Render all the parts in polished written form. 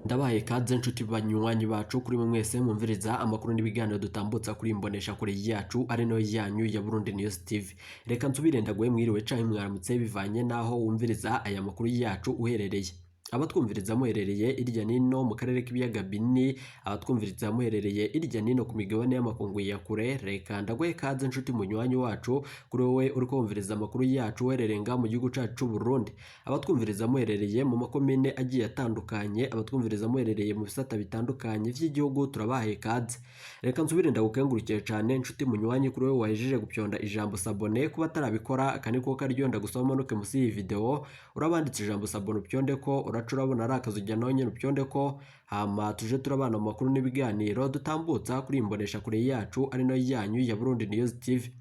Ndabahaye ikaze nshuti banywanyi bacu kuri mwe mwese mwumviriza amakuru n'ibiganiro dutambutsa kuri imbonesha kure yacu ari no yanyu ya Burundi News TV. Reka nsubire ndaguhe mwiriwe canke mwaramutse bivanye naho wumviriza aya makuru yacu uherereye. Abatwumviriza muherereye irya nino mu karere k'ibiyaga binini, abatwumviriza muherereye irya nino ku migabane y'amakungu ya kure, reka ndaguhe ikaze nshuti munywanyi wacu kuri wowe uriko wumviriza amakuru yacu uherereye ngaha mu gihugu cacu c'u Burundi. Abatwumviriza muherereye mu makomine agiye atandukanye, abatwumviriza muherereye mu bisata bitandukanye vy'igihugu, turabahaye ikaze. Reka nsubire ndagukengurukire cane nshuti munywanyi kuri wowe wahejeje gupyonda ijambo s'abonner. Kuba atarabikora, aka niko karyo ndagusaba umanuke musi y'iyi video, urabanditse ijambo s'abonner, upyonde ko uraca urabona ari akazu, ujya nawe nyene upyonde ko, hama tuje turabana mu makuru n'ibiganiro dutambutsa kuri imbonesha kure yacu ari nayo yanyu ya Burundi News TV.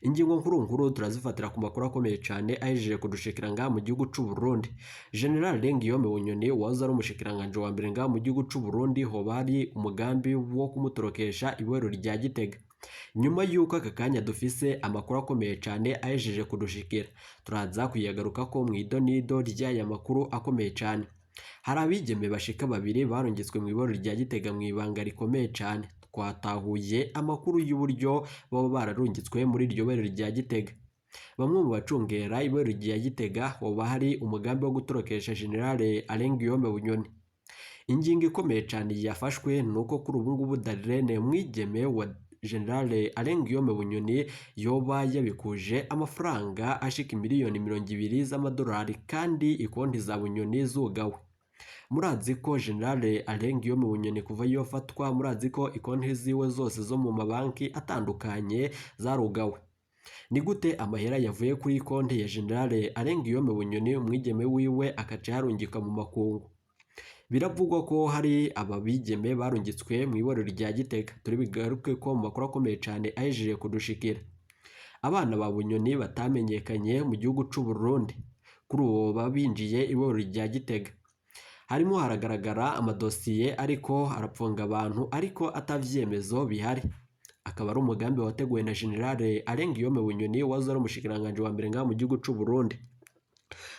Ingingo nkuru nkuru turazifatira ku makuru akomeye cane ahejeje kudushikira ngaha mu gihugu c'u Burundi. General Guillaume Bunyoni wahoze ari umushikiranganje wa mbere ngaha mu gihugu c'u Burundi, hoba hari umugambi wo kumutorokesha ibohero rya Gitega. Nyuma y'uko aka kanya dufise amakuru akomeye cane ahejeje kudushikira, turaza kuyagarukako mw'idonido ry'aya makuru akomeye cane. Hari abigeme bashika babiri barungitswe mw'ibohero rya Gitega mw'ibanga rikomeye cane. Twatahuye amakuru y'uburyo baba bararungitswe muri iryo bohero rya Gitega. Bamwe mu bacungera ibohero rya Gitega, hoba hari umugambi wo gutorokesha General Alain Guillaume Bunyoni. Ingingo ikomeye cane yafashwe nuko kuri ubu ngubu Darlene, mwigeme wa General Alain Guillaume Bunyoni, yoba yabikuje amafaranga ashika miliyoni 20 z'amadolari kandi ikonti za Bunyoni zugawe. Murazi ko General Alain Guillaume Bunyoni kuva yofatwa, murazi ko ikonti ziwe zose zo mu mabanki atandukanye zarugawe. Ni gute amahera yavuye kuri konti ya General Alain Guillaume Bunyoni, umwigeme wiwe akaca yarungika mu makungu? Biravugwa ko hari aba bigeme barungitswe mu iborero rya Gitega, turi bigaruke ko mu makuru akomeye cyane ahejeje kudushikira. Abana ba Bunyoni batamenyekanye mu gihugu c'u Burundi kuri ubu baba binjiye iborero rya Gitega. Harimo haragaragara amadosiye ariko arapfunga abantu, ariko atavyemezo bihari, akaba ari umugambi wateguwe na General Alain Guillaume Bunyoni wahoze ari umushikiranganji wa mbere ngaha mu gihugu c'u Burundi.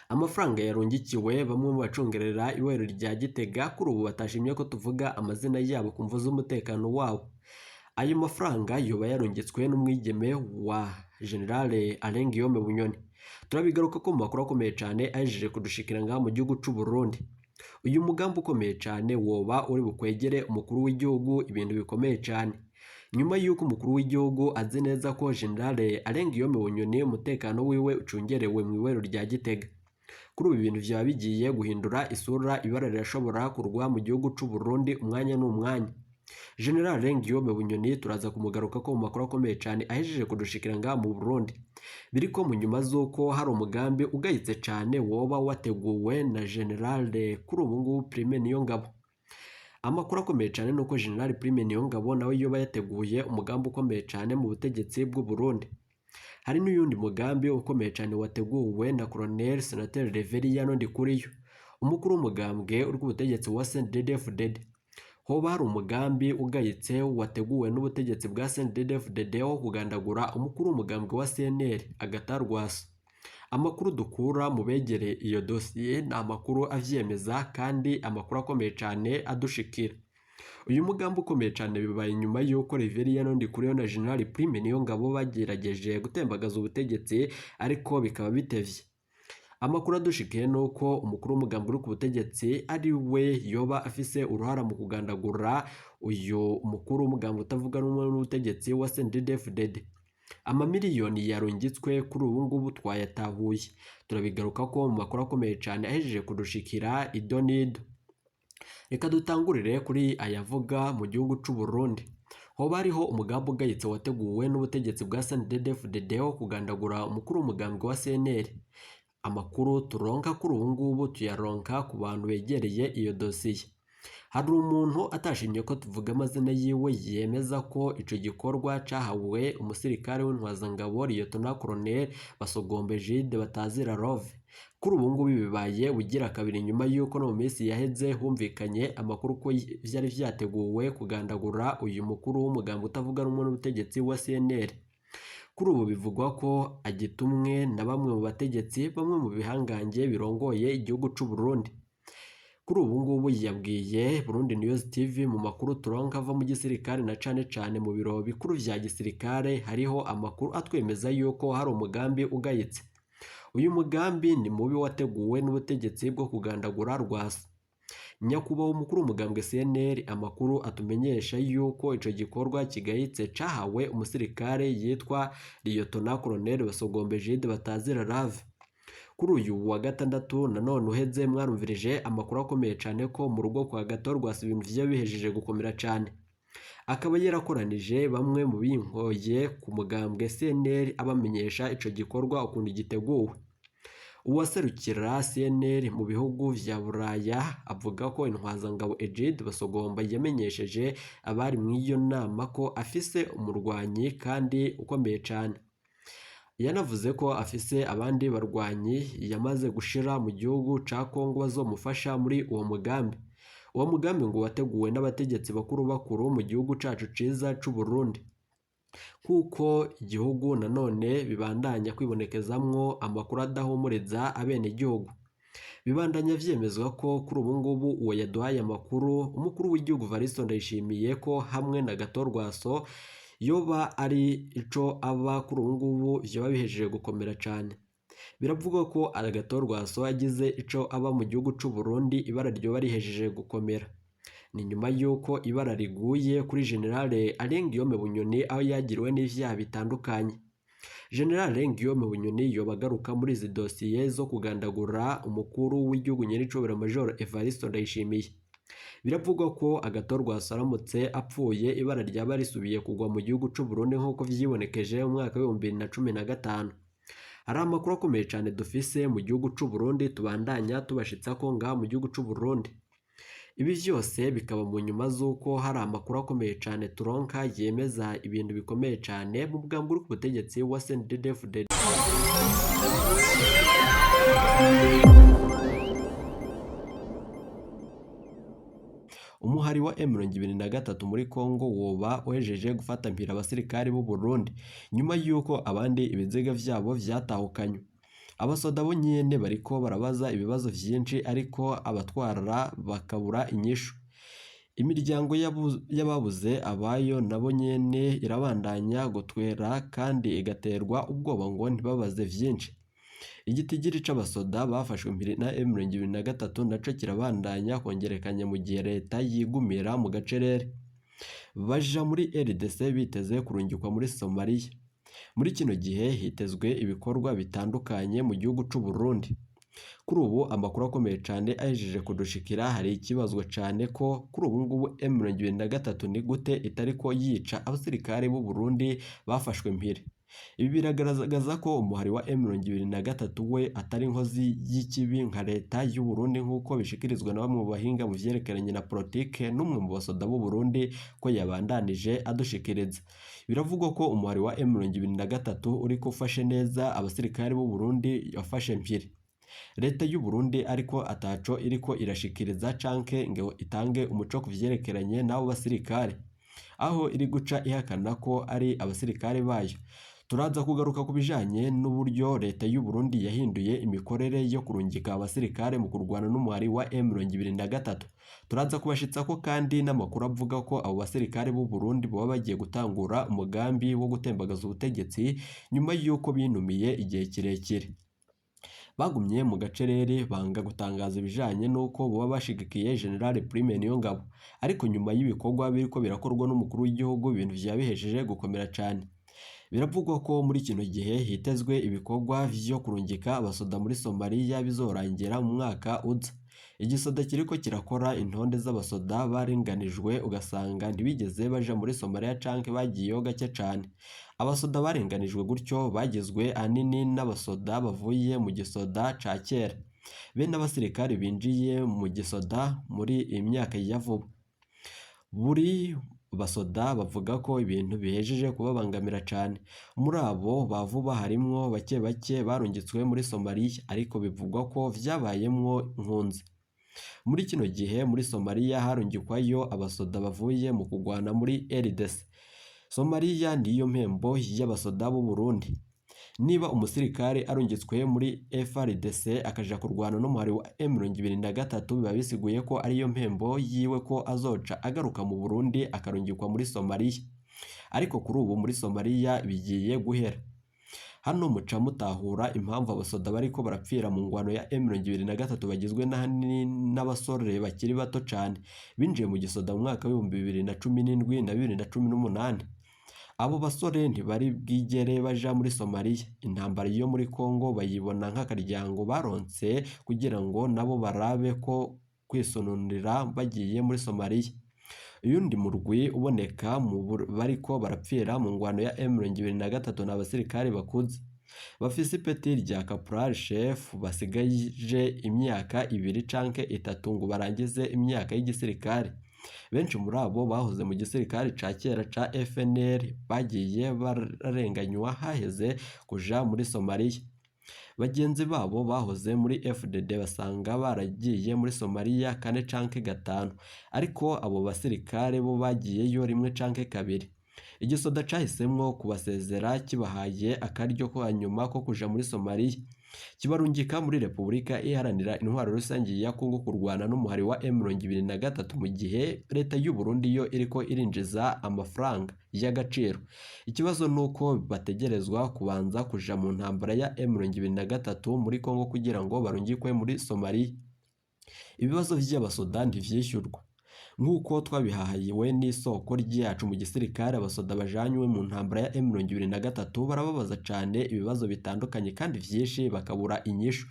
Amafaranga yarungikiwe bamwe mu bacungerera ibohero rya Gitega, kuri ubu batashimye ko tuvuga amazina yabo ku mvo z'umutekano wabo. Ayo mafaranga yoba yarungitswe n'umwigeme wa General Alain Guillaume Bunyoni. Turabigaruka ko mu makuru akomeye cyane ahejeje kudushikira ngaha mu gihugu c'u Burundi. Uyu mugambi ukomeye cyane woba uri bukwegere umukuru w'igihugu ibintu bikomeye cyane, nyuma y'uko umukuru w'igihugu azi neza ko General Alain Guillaume Bunyoni umutekano wiwe ucungerewe mu ibohero rya Gitega. Kuri ubu ibintu vyaba bigiye guhindura isura, ibara rirashobora kurwa mu gihugu c'u Burundi umwanya n'umwanya. General Alain Guillaume Bunyoni turaza kumugaruka ko mu makuru akomeye cyane ahejeje kudushikira ngaha mu Burundi. Biriko mu nyuma z'uko hari umugambi ugayitse cyane woba wateguwe na General kuri ubu ngubu Prime Niyongabo. Amakuru akomeye cyane nuko General Prime Niyongabo nawe yoba yateguye umugambi ukomeye cyane mu butegetsi bw'u Burundi. Hari n'uyundi mugambi ukomeye cyane wateguwe na Colonel Senateur Reverien Ndikuriyo, umukuru w'umugambwe uri ku butegetsi wa CNDD-FDD. Hoba hari umugambi ugayitse wateguwe n'ubutegetsi bwa CNDD-FDD wo kugandagura umukuru w'umugambwe wa CNL, Agathon Rwasa. Amakuru dukura mu begereye iyo dosiye ni amakuru avyemeza kandi amakuru akomeye cyane adushikira. Uyu mugambi ukomeye cyane bibaye nyuma y'uko Reverien Ndikuriyo na General Prime Niyongabo bagerageje gutembagaza ubutegetsi, ariko bikaba bitevye. Amakuru adushikiye ni uko umukuru w'umugambi uri ku butegetsi ari we yoba afise uruhara mu kugandagura uyu mukuru w'umugambi utavuga rumwe n'ubutegetsi wa CNDD-FDD. Amamiliyoni yarungitswe kuri ubu ngubu twayatahuye, turabigaruka ko mu makuru akomeye cyane ahejeje kudushikira idonido. Reka dutangurire kuri ayavuga mu gihugu c'u Burundi. Hoba hariho umugambi ugayitse wateguwe n'ubutegetsi bwa CNDD-FDD wo kugandagura umukuru w'umugambwe wa CNL. Amakuru turonka kuri ubu ngubu tuyaronka ku bantu begereye iyo dosiye. Hari umuntu atashimye ko tuvuga amazina yiwe yemeza ko ico gikorwa cahawe umusirikare w'intwazangabo Liyetona Colonel Basogombe Egide batazira Love. Kuri ubu ngubu bibaye bugira kabiri, nyuma y'uko no mu minsi yaheze humvikanye amakuru ko vyari vyateguwe kugandagura uyu mukuru w'umugambi utavuga rumwe n'ubutegetsi wa CNL. Kuri ubu bivugwa ko agitumwe na bamwe mu bategetsi, bamwe mu bihangange birongoye igihugu c'u Burundi. Kuri ubu ngubu yabwiye Burundi News TV mu makuru turonka ava mu gisirikare na cane cane mu biro bikuru vya gisirikare hariho amakuru atwemeza yuko hari umugambi ugayitse. Uyu mugambi ni mubi wateguwe n'ubutegetsi bwo kugandagura Rwasa. Nyakubahwa umukuru w'umugambwe CNL amakuru atumenyesha yuko ico gikorwa kigayitse cahawe umusirikare yitwa Liyotona Colonel Basogombe Egide Batazira Lave. Kuri uyu wa gatandatu nanone uheze mwarumvirije amakuru akomeye cane ko mu rugo kwa Gatorwasa ibintu vyo bihejeje gukomera cane. Akaba yarakoranije bamwe mu binkoye ku mugambwe CNL abamenyesha ico gikorwa ukuntu giteguwe. Uwaserukira CNL mu bihugu vya Buraya avuga ko Intwazangabo Egide Basogomba yamenyesheje abari mw'iyo nama ko afise umurwanyi kandi ukomeye cane. Yanavuze ko afise abandi barwanyi yamaze gushira mu gihugu ca Kongo bazomufasha muri uwo mugambi. Uwo mugambi ngo wateguwe n'abategetsi bakuru bakuru mu gihugu cacu ciza c'u Burundi. Kuko igihugu nanone bibandanya kwibonekezamwo amakuru adahumuriza abenegihugu. Bibandanya vyemezwa ko kuri ubu ngubu uwo yaduhaye amakuru umukuru w'igihugu Varisto Ndayishimiye ko hamwe na Gatorwaso yoba ari ico aba kuri ubu ngubu vyoba bihejeje gukomera cane. Biravugwa ko Agatorwaso agize ico aba mu gihugu c'u Burundi ibara ryoba rihejeje gukomera. Ni nyuma y'uko ibara riguye kuri General Alain Guillaume Bunyoni aho yagiriwe n'ivyaha bitandukanye. General Alain Guillaume Bunyoni yoba agaruka muri izi dosiye zo kugandagura umukuru w'igihugu nyenicubahiro Major Evariste Ndayishimiye. Biravugwa ko Agatorwaso aramutse apfuye ibara ryaba risubiye kugwa mu gihugu c'u Burundi nk'uko vyibonekeje mu mwaka w'2015. Hari amakuru akomeye cane dufise mu gihugu c'u Burundi tubandanya tubashitsa ko ngaha mu gihugu c'u Burundi. Ibi vyose bikaba mu nyuma z'uko hari amakuru akomeye cane turonka yemeza ibintu bikomeye cane mu bwambwe uri ku butegetsi wa CNDD-FDD. Umuhari wa M23 muri Kongo woba uhejeje gufata mpira abasirikari b'u Burundi nyuma y'uko abandi ibiziga vyabo vyatahukanywe. Abasoda bo nyene bariko barabaza ibibazo vyinshi ariko abatwara bakabura inyishu. Imiryango y'ababuze abayo nabo nyene irabandanya gutwera kandi igaterwa ubwoba ngo ntibabaze vyinshi. Igitigiri c'abasoda bafashwe mpiri na M23 naco kirabandanya kongerekanya mu gihe leta yigumira mu gacerere. Baja muri RDC biteze kurungikwa muri Somalia. Muri kino gihe hitezwe ibikorwa bitandukanye mu gihugu c'u Burundi. Kuri ubu amakuru akomeye cane ahejeje kudushikira hari ikibazwa cane ko kuri ubu ngubu M23 ni gute itariko yica abasirikare b'u Burundi bafashwe mpiri. Ibi biragaragaza ko umuhari wa M23 we atari inkozi y'ikibi nka leta y'u Burundi nk'uko bishikirizwa na bamwe mu bahinga mu vyerekeranye na politike n'umwe mu basoda b'u Burundi ko yabandanije adushikiriza. Biravugwa ko umuhari wa M23 uriko ufashe neza abasirikare b'u Burundi yafashe mpiri. Leta y'u Burundi ariko ataco iriko irashikiriza canke ngo itange umuco ku vyerekeranye n'abo basirikare, aho iri guca ihakana ko ari abasirikare bayo. Turaza kugaruka ku bijanye n'uburyo leta y'u Burundi yahinduye imikorere yo kurungika abasirikare mu kurwana n'umuhari wa M23. Turaza kubashitsa ko kandi n'amakuru avuga ko abo basirikare b'u Burundi boba bagiye gutangura umugambi wo gutembagaza ubutegetsi nyuma y'uko binumiye igihe kirekire. Bagumye mu gacerere banga gutangaza ibijanye n'uko boba bashigikiye General Prime Niyongabo, ariko nyuma y'ibikorwa biriko birakorwa n'umukuru w'igihugu ibintu vya bihejeje gukomera cane. Biravugwa ko muri kino gihe hitezwe ibikorwa vyo kurungika abasoda muri Somalia bizorangira mu mwaka uza. Igisoda kiriko kirakora intonde z'abasoda barenganijwe ugasanga ntibigeze baja muri Somalia canke bagiyeyo gake cane. Abasoda barenganijwe gutyo bagizwe ahanini n'abasoda bavuye mu gisoda ca kera, be n'abasirikare binjiye mu gisoda muri iyi myaka ya vuba. Buri basoda bavuga ko ibintu bihejeje kubabangamira cane. Muri abo ba vuba harimwo bake bake barungitswe muri Somalia ariko bivugwa ko vyabayemwo nkunzi. Muri kino gihe muri Somalia harungikwayo abasoda bavuye mu kugwana muri RDC. Somalia niyo mpembo y'abasoda b'u Burundi. Niba umusirikare arungitswe muri FARDC akaja kurwana n'umuhari wa M23, biba bisiguye ko ariyo mpembo yiwe, ko azoca agaruka mu Burundi akarungikwa muri Somalia. Ariko kuri ubu muri Somalia bigiye guhera. Hano muca mutahura impamvu abasoda bariko barapfira mu ngwano ya M23 bagizwe n'ahanini n'abasore bakiri bato cane binjiye mu gisoda mu mwaka w'2017 na 2018. Abo basore ntibari bwigere baja muri Somalia. Intambara yo muri Congo bayibona nk'akaryango baronse kugira ngo nabo barabe ko kwisununira bagiye muri Somalia. Uyundi murwi uboneka mu bariko barapfira mu ngwano ya M23 ni abasirikare bakuze bafise ipeti rya Caporal Chef, basigaje imyaka 2 canke 3 ngo barangize imyaka y'igisirikare. Benshi muri abo bahoze mu gisirikare ca kera ca FNL, bagiye bararenganywa haheze kuja muri Somalia. Bagenzi babo bahoze muri FDD basanga baragiye muri Somalia 4 canke 5, ariko abo basirikare bo bagiyeyo 1 canke 2. Igisoda cahisemwo kubasezera kibahaye akaryo ko hanyuma ko kuja muri Somalia, kibarungika muri Repubulika Iharanira Intwaro Rusange ya Kongo kurwana n'umuhari wa M23, mu gihe leta y'u Burundi yo iriko irinjiza amafaranga y'agaciro. Ikibazo nuko bategerezwa kubanza kuja mu ntambara ya M23 muri Kongo kugira ngo barungikwe muri Somalia. Ibibazo vy'abasoda ntivyishyurwa. Nk'uko twabihahiwe n'isoko ryacu mu gisirikare, abasoda bajanywe mu ntambara ya M23 barababaza cane ibibazo bitandukanye kandi vyinshi bakabura inyishu.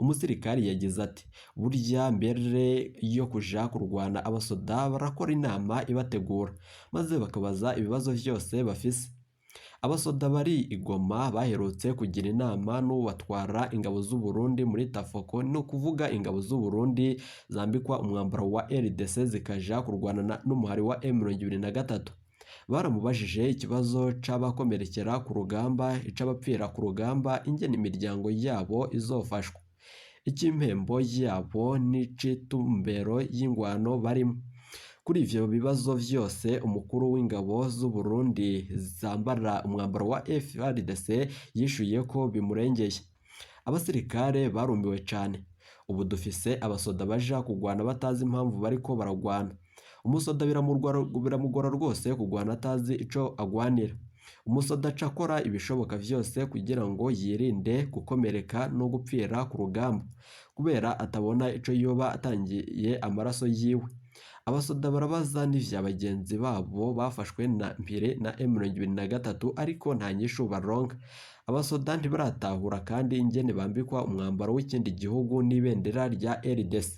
Umusirikari yagize ati: burya mbere yo kuja kurwana abasoda barakora inama ibategura, maze bakabaza ibibazo vyose bafise. Abasoda bari i Goma baherutse kugira inama n'ubatwara ingabo z'u Burundi muri Tafoko, ni ukuvuga ingabo z'u Burundi zambikwa umwambaro wa RDC zikaja kurwana n'umuhari wa M23. Baramubajije ikibazo c'abakomerekera ku rugamba, ic'abapfira ku rugamba, ingene imiryango yabo izofashwa, icy'impembo yabo n'icitumbero y'ingwano barimo. Kuri ivyo bibazo vyose umukuru w'ingabo z'u Burundi zambara umwambaro wa FARDC yishuye ko bimurengeye. Abasirikare barumiwe cane. Ubu dufise abasoda baja kugwana batazi impamvu bariko baragwana. Umusoda biramugora rwose kugwana atazi ico agwanira. Umusoda aca akora ibishoboka vyose kugira ngo yirinde gukomereka no gupfira ku rugamba, kubera atabona ico yoba atangiye amaraso yiwe. Abasoda barabaza n'ivya bagenzi babo bafashwe na Mpire na M23, ariko nta nyishu baronka. Abasoda ntibaratahura kandi ingene bambikwa umwambaro w'ikindi gihugu n'ibendera rya RDC.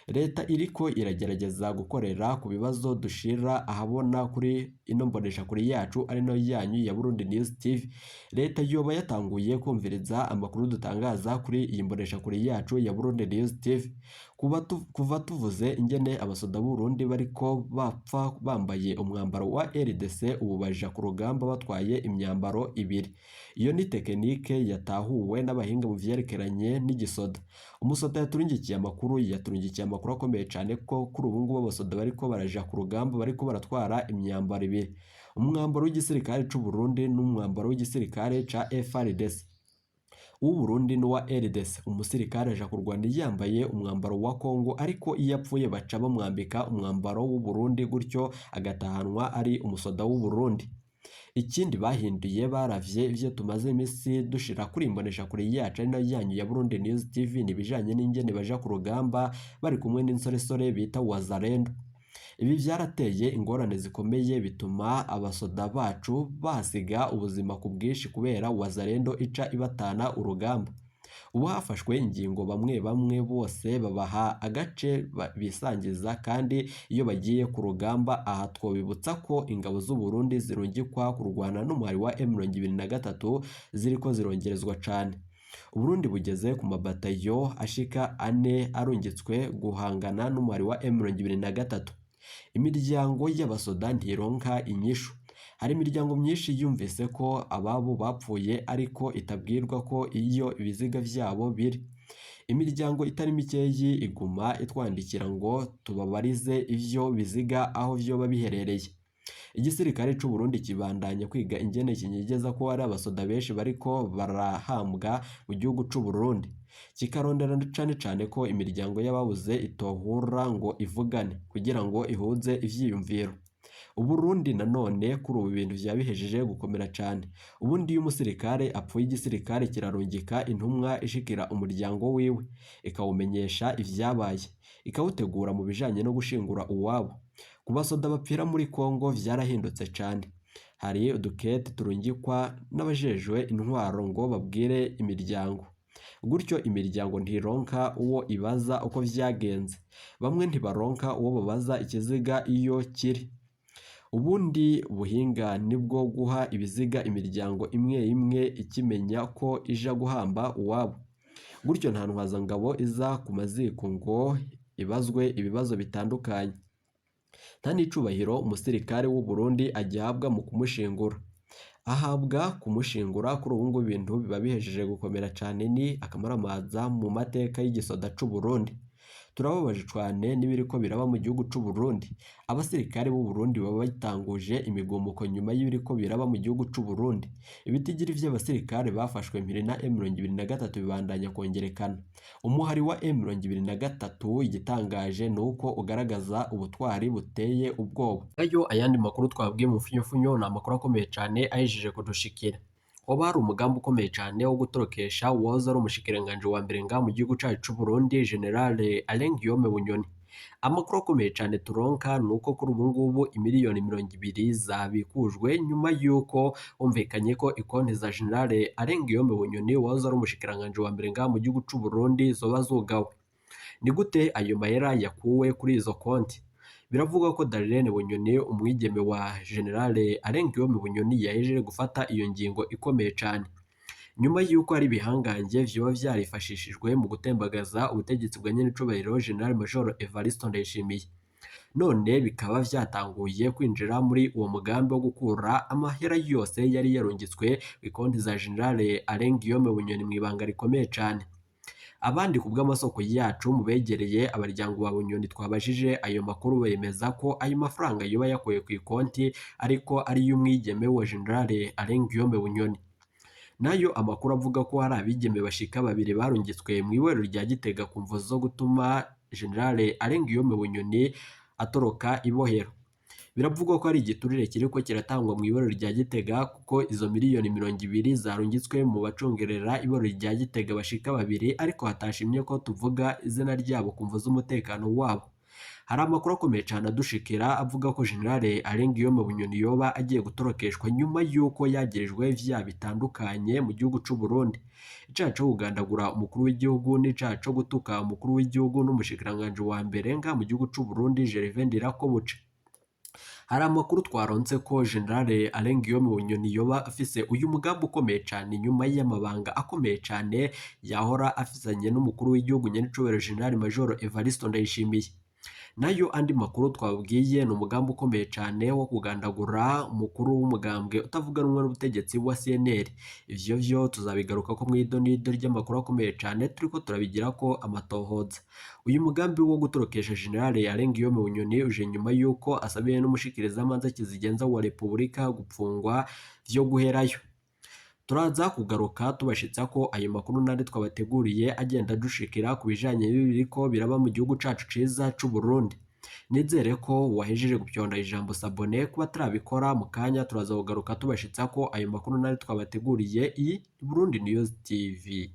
Leta iriko iragerageza gukorera ku bibazo dushira ahabona kuri ino mboneshakure yacu ari no yanyu ya Burundi News TV. Leta yoba yatanguye kumviriza amakuru dutangaza kuri iyi mboneshakure yacu ya Burundi News TV. Kuva tuvuze ingene abasoda b'u Burundi bariko bapfa bambaye umwambaro wa RDC, ubu baja ku rugamba batwaye imyambaro ibiri. Iyo ni tekinike yatahuwe n'abahinga mu vyerekeranye n'igisoda. Umusoda yaturungikiye amakuru akomeye cane ko kuri ubu ngubu abasoda bariko baraja ku rugamba bariko baratwara imyambaro ibiri, umwambaro w'igisirikare c'u Burundi n'umwambaro w'igisirikare ca FARDC. Uw'u Burundi n'uwa RDC. Umusirikare aja kurwana yambaye umwambaro wa Kongo, ariko iyo apfuye baca bamwambika umwambaro w'u Burundi, gutyo agatahanwa ari umusoda w'u Burundi. Ikindi bahinduye, baravye ivyo tumaze imisi dushira kuri imboneshakure yacu ari nayo yanyu ya Burundi News TV, nibijanye n'ingene baja ku rugamba bari kumwe n'insoresore bita Wazalendo. Ibi vyarateye ingorane zikomeye, bituma abasoda bacu bahasiga ubuzima ku bwinshi kubera Wazalendo ica ibatana urugamba. Ubu hafashwe ingingo, bamwe bamwe bose babaha agace bisangiza kandi iyo bagiye ku rugamba. Aha twobibutsa ko ingabo z'u Burundi zirungikwa kurwana n'umuhari wa M23 ziriko zirongerezwa cane. Uburundi bugeze ku mabatayo ashika 4 arungitswe guhangana n'umuhari wa M23. Imiryango y'abasoda ntironka inyishu. Hari imiryango myinshi yumvise ko ababo bapfuye ariko itabwirwa ko iyo ibiziga vyabo biri. Imiryango itari mikeyi iguma itwandikira ngo tubabarize ivyo biziga aho vyoba biherereye. Igisirikare c'u Burundi kibandanya kwiga ingene kinyegeza ko hari abasoda benshi bariko barahambwa mu gihugu c'u Burundi, kikarondera cane cane ko imiryango y'ababuze itohura ngo ivugane kugira ngo ihuze ivyiyumviro. Uburundi nanone kuri ubu bintu vya bihejeje gukomera cane. Ubundi iyo umusirikare apfuye, igisirikare kirarungika intumwa ishikira umuryango wiwe, ikawumenyesha ivyabaye, ikawutegura mu bijanye no gushingura uwabo. Ku basoda bapfira muri Kongo vyarahindutse cane. Hari udukete turungikwa n'abajejwe intwaro ngo babwire imiryango. Gutyo imiryango ntironka uwo ibaza uko vyagenze. Bamwe ntibaronka uwo babaza ikiziga iyo kiri. Ubundi buhinga nibwo guha ibiziga imiryango imwe imwe ikimenya ko ija guhamba uwabo. Gutyo nta ntwazangabo iza ku maziko ngo ibazwe ibibazo bitandukanye. Nta n'icubahiro umusirikare w'u Burundi agihabwa mu kumushingura. Ahabwa kumushingura. Kuri ubu ngubu ibintu biba bihejeje gukomera cane, ni akamaramaza mu mateka y'igisoda c'u Burundi. Turababaje cane n'ibiriko biraba mu gihugu c'u Burundi. Abasirikare b'u Burundi baba batanguje imigumuko nyuma y'ibiriko biraba mu gihugu c'u Burundi. Ibitigiri vy'abasirikare bafashwe mpiri na M23 bibandanya kongerekana. Umuhari wa M23 igitangaje ni uko ugaragaza ubutwari buteye ubwoba. Ayo ayandi makuru twabwiye mu mfunyofunyo ni amakuru akomeye cane ahejeje kudushikira. Hoba hari umugambi ukomeye cane wo gutorokesha uwahoze ari umushikiranganji wa mbere ngaha mu gihugu cacu c'u Burundi, General Alain Guillaume Bunyoni. Amakuru akomeye cane turonka ni uko kuri ubu ngubu imiliyoni 20 zabikujwe nyuma y'uko humvikanye ko ikonti za General Alain Guillaume Bunyoni wahoze ari umushikiranganji wa mbere ngaha mu gihugu c'u Burundi zoba zugawe. Ni gute ayo mahera yakuwe kuri izo konti? Biravugwa ko Darlene Bunyoni, umwigeme wa General Alain Guillaume Bunyoni, yahejeje gufata iyo ngingo ikomeye cane nyuma y'uko hari ibihangange vyoba vyarifashishijwe mu gutembagaza ubutegetsi bwa nyen'icubahiro General Major Evariste Ndayishimiye. None bikaba vyatanguye kwinjira muri uwo mugambi wo gukura amahera yose yari yarungitswe kw'ikonti za General Alain Guillaume Bunyoni mw'ibanga rikomeye cane. Abandi ku bw'amasoko yacu mu begereye abaryango ba Bunyoni twabajije ayo makuru bemeza ko ayo mafaranga yoba yakuwe ku ikonti ariko ari y'umwigeme wa General Alain Guillaume Bunyoni. Nayo amakuru avuga ko hari abigeme bashika babiri barungitswe mu iwerero rya Gitega ku mvo zo gutuma General Alain Guillaume Bunyoni atoroka ibohero. Biravugwa ko ari igiturire kiriko kiratangwa mu iborero rya Gitega, kuko izo miliyoni 20 zarungitswe mu bacungerera iborero rya Gitega bashika babiri, ariko hatashimye ko tuvuga izina ryabo ku mvo z'umutekano wabo. Hari amakuru akomeye cane adushikira avuga ko General Alain Guillaume Bunyoni yoba agiye gutorokeshwa nyuma y'uko yagirijwe ivyaha bitandukanye mu gihugu c'u Burundi. Icaha co kugandagura umukuru w'igihugu n'icaha co gutuka umukuru w'igihugu n'umushikiranganji wa mbere ngaha mu gihugu c'u Burundi Gervais Ndirakobuca. Hari amakuru twaronse ko General Alain Guillaume Bunyoni yoba afise uyu mugambi ukomeye cane nyuma y'amabanga akomeye cane yahora afisanye n'umukuru w'igihugu nyenicubahiro General Major Evariste Ndayishimiye. Nayo andi makuru twabwiye ni umugambi ukomeye cane wo kugandagura umukuru w'umugambwe utavuganwa n'ubutegetsi wa CNL. Ivyo vyo tuzabigaruka ko mw'idonido ry'amakuru akomeye cane turiko turabigira ko amatohoza. Uyu mugambi wo gutorokesha General Alain Guillaume Bunyoni uje nyuma y'uko asabiye n'umushikirizamanza kizigenza wa Repubulika gupfungwa vyo guherayo. Turaza kugaruka tubashitsa ko ayo makuru nandi twabateguriye agenda adushikira ku bijanye n'ibiriko biraba mu gihugu cacu ciza c'u Burundi. Nizere ko wahejeje gupyonda ijambo sabone kuba atarabikora mu kanya turaza kugaruka tubashitsa ko ayo makuru nandi twabateguriye. Iyi Burundi News TV.